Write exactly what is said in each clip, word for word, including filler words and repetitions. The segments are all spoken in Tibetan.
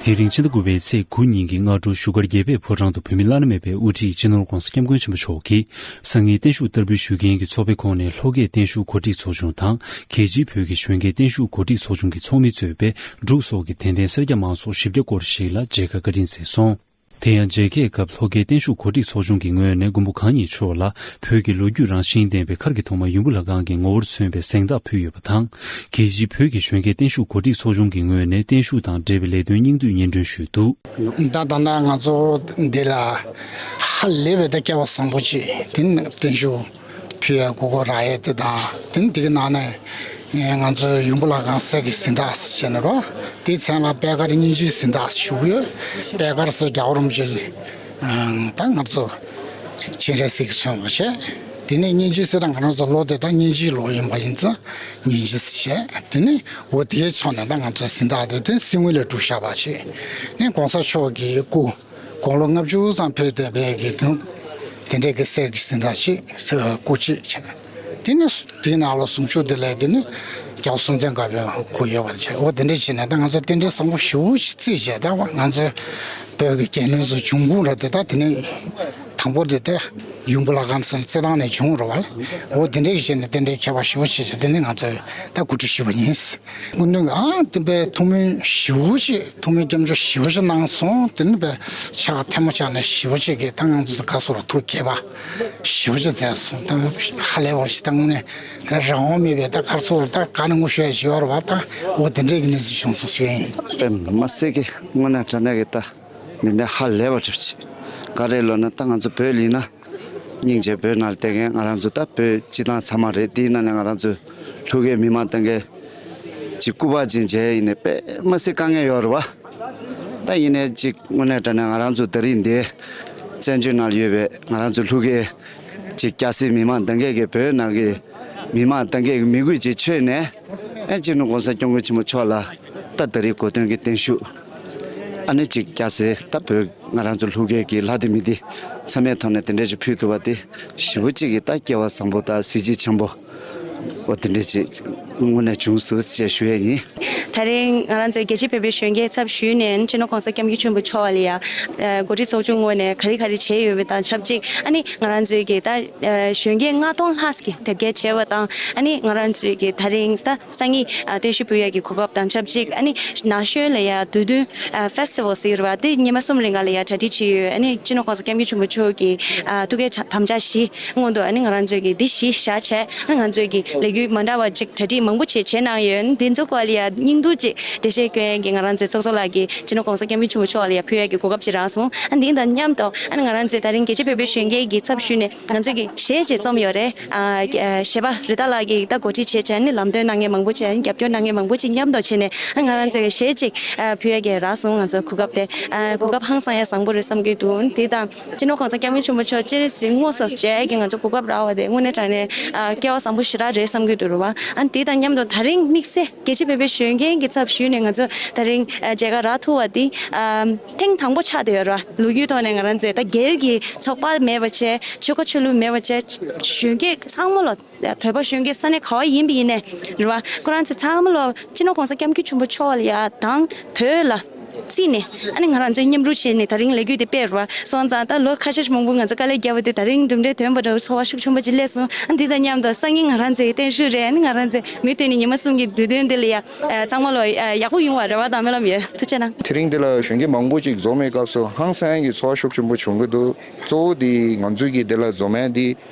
དེ་རིང་ཕྱི་ཟླ་དགུ་པའི་ཚེས་དགུ་ཉིན་གྱི་སྔ་དྲོ་བཞུགས་སྒར་རྒྱལ་བའི་ཕོ་བྲང་དུ་བོད་མི་བླ་ན་མེད་པའི་དབུ་ཁྲིད་སྤྱི་ནོར་༧གོང་ས་༧སྐྱབས་མགོན་ཆེན་པོ་མཆོག་གིས་སང་ཉིན་བརྟན་བཞུགས་བསྟར་འབུལ་ཞུ་མཁན་གྱི་ཚོགས་པའི་ཁོངས་ནས་ལྷོ་ཁའི་བརྟན་བཞུགས་གོ་སྒྲིག་ཚོགས་ཆུང་དང་། རྒྱལ་སྤྱིའི་བོད་ཀྱི་གཞོན་སྐྱེས་བརྟན་བཞུགས་གོ་སྒྲིག་ཚོགས་ཆུང་གི་ཚོགས་མི་གཙོས་པའི་འབྲུག་སོགས་ཀྱི་དད་ལྡན་སེར་སྐྱ་མང་ཚོགས་བཞི་བརྒྱ་སྐོར་ཞིག་ལ་མཇལ་ཁ་བཀའ་དྲིན་སྩལ་སོང་། དེ་ཡང་མཇལ་ཁའི་སྐབས་ལྷོ་ཁའི་བརྟན་བཞུགས་གོ་སྒྲིག་ཚོགས་ཆུང་གི་ངོས་ནས་མགོན་པོ་གང་ཉིད་མཆོག་ལ་བོད་ཀྱི་ལོ་རྒྱུས་རང་བཞིན་ལྡན་པའི་མཁར་གྱི་ཐོག་མ་ཡུམ་བུ་ལྷ་ཁང་གི་ངོ་བོར་མཚོན་པའི་གཟེངས་རྟགས་ཕུལ་ཡོད་པ་དང་། རྒྱལ་སྤྱིའི་བོད་ཀྱི་གཞོན་སྐྱེས་བརྟན་བཞུགས་གོ་སྒྲིག་ཚོགས་ཆུང་གི་ངོས་ནས་བརྟན་བཞུགས་དང་འབྲེལ་བའི་ལས་དོན་སྙིང་བསྡུས་སྙན་སྒྲོན་ཞུས་འདུག་ད་ད་ལྟ་ང་ཚོ་འདི་ལ་ཧ་ལས་པའི་ད་སྐལ་བ་བཟང་པོ་ཅིག་དེ་ནི་བརྟན་བཞུགས་ཕུལ་ཡ་གོ་སྐབས་རག་ཡས་དེ་དང་། དེ་ནི་དེ་གི་ནང་ནས་ང་ཚོའི་ཡུམ་བུ་ལྷ་ཁང་གསེར་གྱི་གཟེངས་རྟགས་ཟེར་ནས་རོ། དེའི་མཚན་ལ་པད་དཀར་སྙིང་རྗེའི་གཟེངས་རྟགས་ཞུ་གི་ཡོད། པད་དཀར་ཟེར་རྒྱལ་བ་རིན་པོ་ཆེ་ད་ང་ཚོ་སྤྱན་རས་གཟིགས་ཀྱིས་མཚོན་པ་བྱས། དེ་ནས་སྙིང་རྗེ་ཟེར་ན་ང་རང་ཚོ་ལོ་དེ་ད་སྙིང་རྗེའི་ལོ་ཡིན་པ་ཡིན་ཙང་སྙིང་རྗེ་ཟེར་བྱས། དེ་ནས་འོ་དེའི་ཕྱོགས་ནས་ད་ང་ཚོ་གཟེངས་རྟགས་དེ་དེ་གསེར་དངུལ་ལས་གྲུབ་བཞག་པ་བྱས། ནས་གོང་ས་མཆོག་གི་སྐུ་དགུང་ལོ་ལྔ་བཅུ་ཙམ་ཕེབས་བསྡད་པའི་གི་དུས་དེ་འདྲའི་གི་གསེར་གྱི་གཟེངས་རྟགས་ཅིག་གསེར་སྐུ་ཅིག་བྱས། དེ་ནས་དེའི་ནང་ལོ་སུམ་ཅུ་དེ་ལས་དེ་ནས་རྒྱལ་བ་སྲོང་བཙན་སྒམ་པོའི་སྐུ་ཡོད་པ་བྱས། འོ་དེ་འདྲ་བྱས་ནས་ད་ང་ཚོ་རྟེན་འབྲེལ་བཟང་པོ་ཞེ་པོ་ཅིག་བརྩིས་བྱས། ད་ང་ཚོ་བོད་ཀྱི་རྒྱལ་བློན་ཚོ་འབྱུང་ཁུངས་ར་དེ་ད་དེ་ནས་དང་པོ་དེ་ད་ཡུམ་བུ་ལྷ་ཁང་ཟེར་ནས་རྩེད་ཐང་ནས་བྱུང་ར་བ་ལ། འོ་དེ་འདྲ་བྱས་ནས་རྟེན་འབྲེལ་ཁྱད་པར་ཞེ་པོ་ཅིག་བྱས། དེ་ནས་ང་ཚོ་ད་གོ་སྒྲིག་ཞུས་པ་ཡིན། དངོས་གནས་ཨ་དེ་པའི་ཐུགས་སྨོན་ཞེ་པོ་ཅིག་ཐུགས་སྨོན་སྐྱབས་འཇུག་ཞེ་པོ་ཅིག་གནང་སོང་། དེ་ནི་པའི་ཕྱག་ཐལ་མོ་སྦྱར་ནས་ཞེ་པོ་ཅིག་གིས་ད་ང་ཚོ་ག་སོ་ར་ཐུགས་དགྱེས་པ་ཞེ་པོ་ཅིག་མཛད་སོང་། ད་ཧ་ལས་པ་ཞིག་ད་དངོས་གནས་རང་དབང་མེད་པའི་ད་ག་སོ་ར་ད་ག་ནས་ངོ་ཤེས་ཡ་ཞིག་ཡོད་རེད་བ། ད་འོ་དེ་འདྲའི་གི་གནས་ཚུལ་བྱུང་སོང་ཞུ་ཡ་ཡིན། དཔེ་མི་སྲིད་ཀྱི་དངོས་གནས་དྲང་གནས་ཀྱི་ད་འདི་འདྲ་ཧ་ལས་པ་གྲུབ་ཅིག་ག་རེ་ལབ་ན་ད་ང་ཚོ་བོད་ལ་ཡིན་ན། སྙིང་རྗེ་བོད་ནང་ལ་བསྡད་མཁན་ང་རང་ཚོ་ད་བོད་སྤྱི་བཏང་ཚང་མ་རེད། དེའི་ནང་ནས་ང་རང་ཚོ་ལྷོ་ཁའི་མི་མང་བསྡད་མཁན་ཅིག་སྐུ་པར་ཅིག་མཇལ་ཡིན་ནས་དཔེ་མི་སྲིད་དཀའ་ངལ་ཡོད་རེད་བ། ད་ཡིན་ནའི་ཅིག་དངོས་གནས་དྲང་གནས་ང་རང་ཚོ་དེ་རིང་འདི་བཙན་བྱོལ་ནང་ལ་ཡོད་པའི་ང་རང་ཚོ་ལྷོ་ཁའི་ཅིག་སྐྱ་སེར་མི་མང་བསྡད་མཁན་གྱི་བོད་ནང་གི་མི་མང་བསྡད་མཁན་གྱི་མི་དགོས་ཅིག་ཆོད་ནས་ཨེ་སྤྱི་ནོར་༧གོང་ས་༧སྐྱབས་མགོན་ཆེན་པོ་མཆོག་ལ་ད་དེ་རིང་གོ་སྟོན་གྱི་བརྟན་བཞུགས། ཨ་ནི་ཅིག་སྐྱ་སེར་ད་བོད་ང་རང་ཚོ་ལྷོ་ཁའི་གི་ལྷ་སྡེ་མི་སྡེ་ཚང་མའི་ཐོག་ནས་དེ་འདྲ་ཞིག་ཕུལ་ཐུབ་པ་དེ་ཞེ་པོ་ཅིག་གི་ད་སྐལ་བ་བཟང་པོ་དང་གཟི་བརྗིད་ཆེན་པོ་འོ་དེ་འདྲ་ཅིག་དངོས་གནས་བྱུང་སོང་ཞེས་ཞུ་ཡས་ཡིན། ད་རེས་ང་རང་ཚོའི་རྒྱལ་སྤྱིའི་བོད་པའི་གཞོན་སྐྱེས་ཚབ་ཞུས་ནས་སྤྱི་ནོར་༧གོང་ས་༧སྐྱབས་མགོན་ཆེན་པོ་མཆོག་ལ་ཡ་གོ་སྒྲིག་ཚོགས་ཆུང་ངོས་ནས་ག་རེ་ག་རེ་བྱས་ཡོད་པ་དང་ཆབས་ཅིག་ཨ་ནི་ང་རང་ཚོའི་གི་ད་གཞོན་སྐྱེས་ལྔ་སྟོང་ལྷག་གི་དེབ་སྐྱེལ་བྱས་པ་དང་། ཨ་ནི་ང་རང་ཚོའི་གི་ད་རིང་ད་སང་ཉིན་ཨ་བརྟན་བཞུགས་ཕུལ་ཡག་གི་གོ་སྐབས་དང་ཆབས་ཅིག་ཨ་ནི་ན་གཞོན་ལ་ཡ་དུས་སྟོན་ཨ་ཕེ་སི་ཊི་ཝལ་ཟེར་བ་དེ་ཉི་མ་གསུམ་རིང་ག་ལ་ཡ་གྲ་སྒྲིག་བྱས་ཡོད། ཨ་ནི་སྤྱི་ནོར་༧གོང་ས་༧སྐྱབས་མགོན་ཆེན་པོ་མཆོག་གི་ཨ་ཐུགས་བསྐྱེད་དམ་བཅའ་བཞི་སྔོན་དུ་ཨ་ནི་ང་རང་ཚོའི་གི་འདི་གཞི་བཞག་བྱས། ཨ་ང་ཚོའི་གི་ལས་འགུལ་མ་འདྲ་བ་ཅིག་གྲ་སྒྲིག་མང་པོ་བྱས་བྱས་གནང་ཡོད། འདི་ཚོ་སྐོར་ལ་ཡ་སྙིང་བསྡུས་ཅིག་འགྲེལ་བཤད་སྐྱོན་ཡག་གི་ང་རང་ཚོའི་ཚོགས་གཙོ་ལགས་ཀྱིས་སྤྱི་ནོར་༧གོང་ས་༧སྐྱབས་མགོན་ཆེན་པོ་མཆོག་ལ་ཡ་ཕུལ་ཡག་གི་གོ་སྐབས་ཅིག་རག་སོང་། ཨ་འདི་དང་མཉམ་དུ་ཨ་ནི་ང་རང་ཚོའི་ད་རིང་རྒྱལ་སྤྱིའི་བོད་པའི་གཞོན་སྐྱེས་ཀྱི་ཚབ་ཞུས་ནས་ང་ཚོའི་གི་གཞས་ཅིག་རྩོམ་ཡོད་རེད། ཨ་གཞས་པ་རི་ཏཱ་ལགས་ཀྱིས་ད་གོ་སྒྲིག་བྱས་བྱས་ནས་ལམ་སྟོན་གནང་མཁན་མང་པོ་བྱས། རྒྱབ་སྐྱོར་གནང་མཁན་མང་པོ་ཅིག་མཉམ་དུ་བྱས་ནས་ཨ་ང་རང་ཚོའི་གི་གཞས་ཅིག་ཨ་ཕུལ་ཡག་གི་རག་སོང་། ང་ཚོ་གོ་སྐབས་དེ་ཨ་གོ་སྐབས་ཧང་སང་ཡག་བཟང་པོ་རེད་བསམ་གྱི་འདུག་དེ་དང་སྤྱི་ནོར་༧གོང་ས་༧སྐྱབས་མགོན་ཆེན་པོ་མཆོག་སྤྱན་རས་གཟིགས་དངོས་སུ་མཇལ་ཡག་གི་ང་ཚོ་གོ་སྐབས་རག་པ་དེ་དངོས་གནས་དྲང་གནས་ཨ་སྐལ་བ་བཟང་པོ་ཞེ་དྲག་རེད་བསམ་གྱི་འདུག་རེད་བ། ཨ་དེ་དང་མཉམ་དུ་ད་རིང་དམིགས་བསལ་རྒྱལ་སྤྱིའི་བོད་པའི་གཞོན་སྐྱེས་ཀྱི་ཚབ་ཞུས་ནས་ང་ཚོ་ད་རིང་ཨ་མཇལ་ཁ་རག་ཐུབ་པ་འདི་ཨ་ཐེངས་དང་པོ་ཆགས་བསྡད་ཡོད་རེད་བ། ལོ་རྒྱུས་ཐོག་ནས་ང་རང་ཚོའི་ད་སྒེར་གྱི་ཚོགས་པ་མེད་པ་བྱས། ཆོལ་ཁ་ཆོས་ལུགས་མེད་པ་བྱས། གཞོན་སྐྱེས་ཚང་མ་ལ་བོད་པ་གཞོན་སྐྱེས་ས་གནས་ག་བ་ཡིན་པ་ཡིན་ནའི་རེད་བ། ཁོ་རང་ཚོ་ཚང་མ་ལ་སྤྱི་ནོར་༧གོང་ས་༧སྐྱབས་མགོན་ཆེན་པོ་མཆོག་ལ་ཡ་དང་བོད་ལ་བརྩིས་ནས་ཨ་ནི་ང་རང་ཚོས་མཉམ་རུབ་བྱས་ནས་ད་རིང་ལས་འགུལ་དེ་སྤེལ་རེད་བ། སོང་ཙང་ད་ལོ་ཁ་ཤས་མང་པོ་ང་ཚོ་དཀའ་ལས་བརྒྱབ་པ་དེ་ད་རིང་གྲུབ་འབྲས་ཐོན་པ་འདྲ་བོ་ཚོར་བ་ཤུགས་ཆེན་པོ་ཅིག་སླེབས་སོང་། ཨ་འདི་དང་མཉམ་དུ་སང་ཉིན་ང་རང་ཚོའི་བརྟན་བཞུགས་རེད། ཨ་ནི་ང་རང་ཚོས་མུ་མཐུད་ནས་ཉི་མ་གསུམ་གྱི་དུས་སྟོན་འདི་ལ་ཡ་ཨ་ཚང་མ་ལ་ཡག་པོ་ཡོང་བ་རེ་བ་དང་སྨོན་ལམ་ཡོད། ཐུགས་རྗེ་གནང་། དེ་རིང་འདི་ལ་གཞོན་སྐྱེས་མང་པོ་ཅིག་འཛོམས་པའི་སྐབས་སུ་ཧང་སང་ཡག་གི་ཚོར་བ་ཤུགས་ཆེན་པོ་བྱུང་གི་འདུག་གཙོ་བོ་འདི་ང་ཚོའི་གི་འདི་ལ་འཛོམས་ཡག་འདི་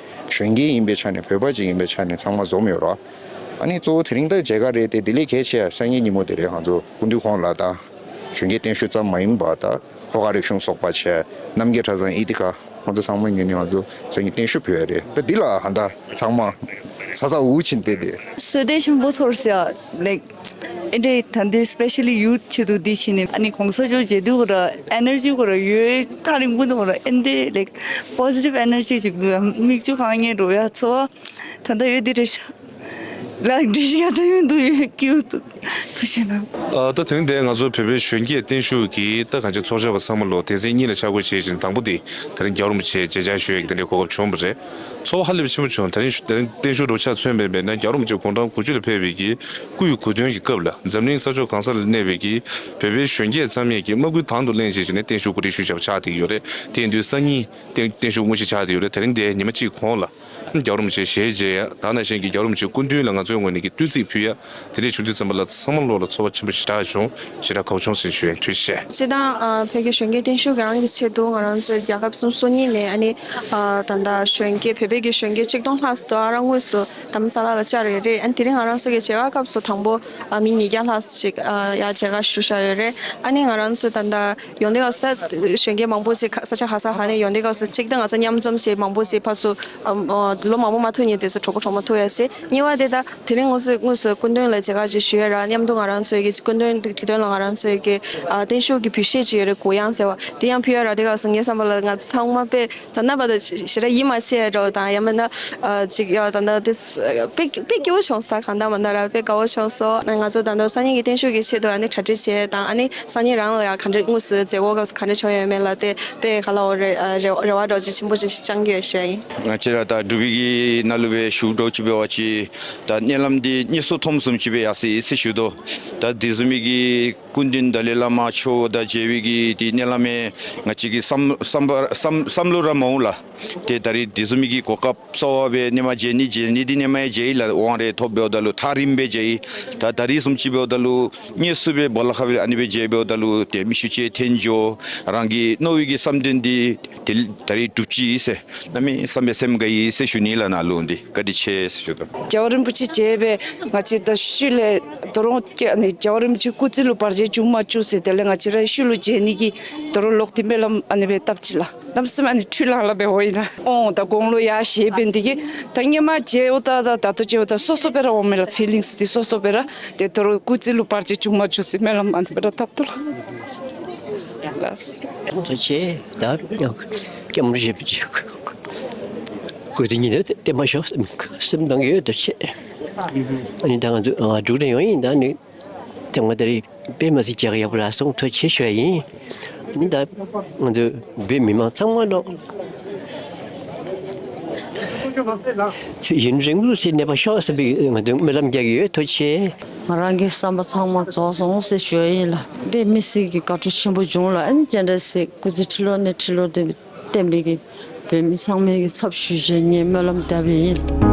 གཞོན་སྐྱེས་ཡིན་པའི་ཆ་ནས་བོད་པ་ཅིག་ཡིན་པའི་ཆ་ནས་ཚང་མ་འཛོམས་ཡོད་རེད། ཨ་ནི་གཙོ་བོ་དེ་རིང་ད་མཇལ་ཁ་རེད་དེ། དེ་ལས་གལ་ཆེ་ཡག་སང་ཉིན་ཉིན་མོ་དེ་རེད། ང་ཚོ་སྐུ་མདུན་ཁོང་ལ་ད་གཞོན་སྐྱེས་བརྟན་བཞུགས་ཙམ་མ་ཡིན་པ་ད་ལྷོ་ཁ་རིག་གཞུང་ཚོགས་པ་བྱས། རྣམ་རྒྱལ་གྲྭ་ཚང་ཨི་ཏི་ཀ་ཁོང་ཚོ་ཚང་མ་ཉིད་ནས་ང་ཚོ་སང་ཉིན་བརྟན་བཞུགས་ཕུལ་ཡག་རེད། ད་འདི་ལ་ཧ་ད་ཚང་མ་ཚ་ཚ་འུར་འུར་ཕྱིན་བསྡད་དེ། བསོད་བདེ་ཆེན་པོ་ཚོར་ཟེར་ཡག་ལེགས། ཨེ་འདྲའི་ད་འདི་སི་པེ་ཤ་ལི་ཡུ་ཐི་ཆེད་དུ་འདི་བྱས་ནས་ཨ་ནི་གོང་ས་མཆོག་མཇལ་དུས་ཁོ་ར་ཨེ་ནར་ཇི་ཁོ་ར་ཡོད། ཐག་རིང་པོ་འདུག་ཁོ་ར་ཨེ་འདྲའི་ལེགས་པོ་སི་ཊིབ་ཨེ་ནར་ཇི་ཅིག་འདུག་མིག་ཆུ་གང་ཉེ་འགྲོ་ཡག་ཚོར་བ་ད་ལྟ་ཡོད། འདི་རེད་ཤག་ལགས་འགྲིག་ཡ་ད་ཡོད་འདུག་ཡོད་ཀྱི་ཡོད་འདུག་ཐུགས་རྗེ་གནང་། ཨ་ད་དེ་རིང་འདིར་ང་ཚོ་བོད་པའི་གཞོན་སྐྱེས་བརྟན་བཞུགས་ཀྱི་ད་གང་ཅི་ཚོགས་བཅར་བ་ཚང་མ་ལོ་སྡེ་ཚན་གཉིས་ལ་ཆ་བགོས་བྱས་ཤིང་དང་པོ་དེ་དེ་རིང་རྒྱལ་བ་རིན་པོ་ཆེ་མཇལ་བཅར་ཞུ་ཡས་ཀྱི་དེ་འདྲའི་གོ་སྐབས་བྱུང་བ་རེད། ཚོར་བ་ཧ་ལས་པའི་ཆེན་པོ་བྱུང་། དེ་རིང་དེ་རིང་བརྟན་བཞུགས་རུ་ཆགས་མཚོན་པའི་དཔེར་ན་རྒྱལ་བ་རིན་པོ་ཆེ་དགུང་གྲངས་དགུ་བཅུ་ལ་ཕེབས་པའི་གི་སྐུའི་གོ་སྟོན་གྱི་སྐབས་ལ་འཛམ་གླིང་ས་ཕྱོགས་གང་ས་ལ་གནས་པའི་གི་བོད་པའི་གཞོན་སྐྱེས་ཚང་མས་ཀྱི་དམག་འཁྲུག་དང་དུ་ལེན་བྱས་བྱས་ནས་བརྟན་བཞུགས་གོ་སྒྲིག་ཞུས་བྱས་པ་ཆགས་བསྡད་ཡོད་རེད། དེ་ཡིན་དུས་སང་ཉིན་བརྟན་བརྟན་བཞུགས་དངོས་གཞི་ཆགས་བསྡད་ཡོད་རེད། དེ་རིང་འདིར་ཉི་མ་གཅིག་གོང་ལ། རྒྱལ་བ་རིན་པོ་ཆེ་ཞལ་མཇལ་ཡ་ད་ནང་བཞིན་གྱི་རྒྱལ་བ་རིན་པོ་ཆེའི་སྐུ་མདུན་ལ་ང་ཚོའི་ངོས་ནས་ཀྱི་བསྟོད་ཚིག་ཕུལ་ཡ་དེ་འདྲས་བྱུང་དུས་ཙམ་པ་ལ་ཚང་མ་ལོག་ལ་ཚོར་བ་ཆེན་པོ་ཞེ་དྲག་བྱུང་། ཞེ་དྲག་དགའ་བོ་བྱུང་ཟེར་ཞུ་ཡ། ཐུགས་རྗེ་ཆེ། སྤྱིར་བཏང་ཨ་བོད་ཀྱི་གཞོན་སྐྱེས་བརྟན་བཞུགས་ཀྱི་རང་གི་ཆེད་དུ་ང་རང་ཚོའི་རྒྱལ་ཁབ་སོ་སོ་གཉིས་ནས་ཨ་ནི་ཨ་ད་ལྟ་གཞོན་སྐྱེས་བོད་པའི་གི་གཞོན་སྐྱེས་ཆིག་སྟོང་ལྷག་ཙམ་ཨ་རང་དངོས་སུ་དྷ་རམ་ས་ལ་ལ་བཅར་ཡོད་རེད། ཨ་ནི་དེ་རིང་ང་རང་ཚོ་གི་མཇལ་ཁ་སྐབས་སུ་དང་པོ་ཨ་མི་ཉིས་བརྒྱ་ལྷག་ཙམ་ཅིག་ཨ་ཡ་མཇལ་ཁ་ཞུ་བཞག་ཡོད་རེད། ཨ་ནི་ང་རང་ཚོ་ད་ལྟ་ཡོང་དུས་སྐབས་སུ་ད་གཞོན་སྐྱེས་མང་པོ་ཞིག་ས་ཆ་ག་ས་ག་ནས་ཡོང་དུས་སྐབས་སུ་གཅིག་ད་ང་ཚོ་མཉམ་འཛོམས་བྱས་མང་པོ་ཞིག་ཕར་ཚུར་ཨ་ཨ་ལོ་མང་པོ་མ་ཐུག་མཁན་དེ་ཚོ་གྲོགས་པོ་གྲོགས་མོ་ཐུག་ཡ་ཞིག་གཉིས་པ་དེ་ད་དེ་རིང་དངོས་སུ་དངོས་སུ་སྐུ་མདུན་ལ་མཇལ་ཁ་ཅིག་ཞུ་ཡ་ར། མཉམ་དུ་ང་རང་ཚོའི་གི་སྐུ་མདུན་དུས་སྟོན་ལ་ང་རང་ཚོའི་གི་ཨ་བརྟན་བཞུགས་ཀྱི་འབུལ་བཞེས་ཅིག་ཡོད་རེད། གུ་ཡངས་ཟེར་བ་དེ་ཡང་ཕུལ་ཡ་ར། དེ་སྐབས་སུ་ངའི་བསམ་པ་ལ་ང་ཚོ་ཚང་མ་དཔེ་ད་ནང་པ་དང་ཞེ་དྲག་ཡིད་མ་ཆེས་འགྲོ་དང་ཡང་མིན་ན་ཨ་ཅིག་ཡ་ད་ལྟ་དེ་དཔེ་དཔེ་སྐྱིད་པོ་བྱུང་སོང་། ད་གང་ལྟར་མ་ལྟར་ར་དཔེ་དགའ་བོ་བྱུང་སོང་། ང་ཚོ་ད་ལྟ་སང་ཉིན་གྱི་བརྟན་བཞུགས་ཀྱི་ཆེད་དུ་ཨ་ནི་གྲ་སྒྲིག་བྱས་དང་ཨ་ནི་སང་ཉིན་རང་ལ་ཡང་ག་འདྲ་དངོས་སུ་མཛད་སྒོ་སྐབས་སུ་ག་འདྲ་བྱུང་ཡོད་མེད་ལ་དེ་དཔེ་ག་ལ་འོ་རེ་ཨ་རེ་རེ་བ་འདྲ་ཅིག་ཆེན་པོ་ཅིག་བཅང་གི་ཡོད་ཞུ་ཡ་ཡིན། ང་བཅས་ར་ད་འབྲུག་པའི་གི་ནང་ལུགས་པའི་ཞུ་འགྲོ་ཅིག་འབད་བ་ཅིན་ད་མནལ་ལམ་འདི་རྙེད་སོ་མཐོང་གསུམ་ཅིག་འབད་ཡག་སྲིད་ཟེར་ཞུ་དོ། ད་དེ་བཟུམ་མའི་གི་སྐུ་མདུན་ཏཱ་ལའི་བླ་མ་མཆོག་དང་མཇལ་བའི་གི་དེ་མནལ་ལམ་མེ་ང་བཅས་ཀྱི་བསམ་བསམ་པ་བསམ་བསམ་བློ་ར་མ་འོང་ལ། དེ་ད་རེས་དེ་བཟུམ་མའི་གི་གོ་སྐབས་གསར་པ་སྦེ་ནི་མ་མཇལ་ནི་མཇལ་ནི་འདི་ནི་མ་མཇལ་ཡི་ལ་དབང་རེ་ཐོབ་འབདཝ་ད་ལུ་ཐག་རིང་སྦེ་མཇལ་ཡི། ད་ད་རེས་བཟུམ་ཅིག་འབདཝ་ད་ལུ་དངོས་སུ་སྦེ་སྦོ་ལོགས་ཁ་སྦེ་ཨ་ནི་སྦེ་མཇལ་འབདཝ་ད་ལུ་དེ་མི་ཤུ་ཅེ་ཐེན་ཇོ་རང་གི་རྣོ་བའི་གི་བསམ་དོན་འདི་དེ་ད་རེས་འགྲུབ་ཅི་ཟེར་གནམ་མེད་ས་མེད་སེམས་དགའ་ཡི་ཟེར་ཞུ་ནི་ལགས། ནཱ་ལུ་འདི་བཀའ་དྲིན་ཆེ་ཟེར་ཞུ་དོ། རྒྱལ་བ་རིན་པོ་ཆེ་མཇལ་བས་ང་བཅས་ད་ཤུལ་ལས་དོ་རུང་ཀྱེ་ཨ་ནི་རྒྱལ་བ་རིན་པོ་ཆེ་སྐུ་ཚེ་ལུ་བར་ཆད་བྱུང་མ་བཅུག་ཟེར། དེ་ལས་ང་བཅས་ར་ཤུལ་ལུ་མཇལ་ནི་གི་དོ་རུང་ལོག་སྟེ་སྨོན་ལམ་ཨ་ནི་སྦེ་བཏབ་ཅི་ལགས། གནམ་མེད་ས་མེད་ཨ་ནི་འཕྲུལ་ལང་ལ་སྦེ་འོང་ཡི་ལགས། ཨོང་ད་དགུང་ལོ་ཡར་བཞེས་པའི་འདི་གིས་ད་སྔོན་མ་མཇལ་འོ་ད་ད་ད་ལྟོ་མཇལ་འོ་ད་སོ་སོ་སྦེ་ར་འོང་མི་ལགས། ཕི་ལིངས་འདི་སོ་སོ་སྦེ་ར། དེ་དོ་རུང་སྐུ་ཚེ་ལུ་བར་ཆད་བྱུང་མ་བཅུག་ཟེར་སྨོན་ལམ་ཨ་ནི་སྦེ་ར་བཏབ་དོ་ལགས། ལགས། ཐུགས་རྗེ་ཆེ། ད་སྐྱབས་མགོན་ཆེན་པོ་མཆོག་སྐུ་དེ་ཉིད་ནས་བསྟན་པ་ཤོག་སེམས་གཏང་གི་ཡོད། ཐུགས་རྗེ་ཆེ། ཨ་ནི་ད་ང་ཚོ་ཨ་འབྲུག་ནས་ཡོང་ཡི། ད་ནི་ཐེངས་མ་ད་རེས་དཔེ་མི་སྲིད་མཇལ་ཁ་ཡག་པོ་རག་སོང་། ཐུགས་རྗེ་ཆེ་ཞུ་ཡ་ཡིན། ཨ་ནི་ད་ང་ཚོ་བོད་མི་མང་ཚང་མ་ལོག་ཡུན་རིང་པོ་ཞིག་གནས་པར་ཤོག་ཟེར་བའི་ང་ཚོས་སྨོན་ལམ་རྒྱག་གི་ཡོད། ཐུགས་རྗེ་ཆེ། ང་རང་གི་བསམ་པ་ཚང་མ་རྫོགས་སོང་ཟེར་ཞུ་ཡ་ཡིན་ལགས། དཔེ་མི་སྲིད་ཀྱི་དགའ་སྤྲོ་ཆེན་པོ་བྱུང་ལགས། ཨ་ནི་ཅི་འདྲ་ཟེར་སྐུ་ཚེ་ཁྲི་ལོ་ནས་ཁྲི་ལོ་བརྟན་པའི་གི་བོད་མི་ཚང་མའི་གི་ཚབ་ཞུས་བྱས་ངས་སྨོན་ལམ་བཏབ་པ་ཡིན།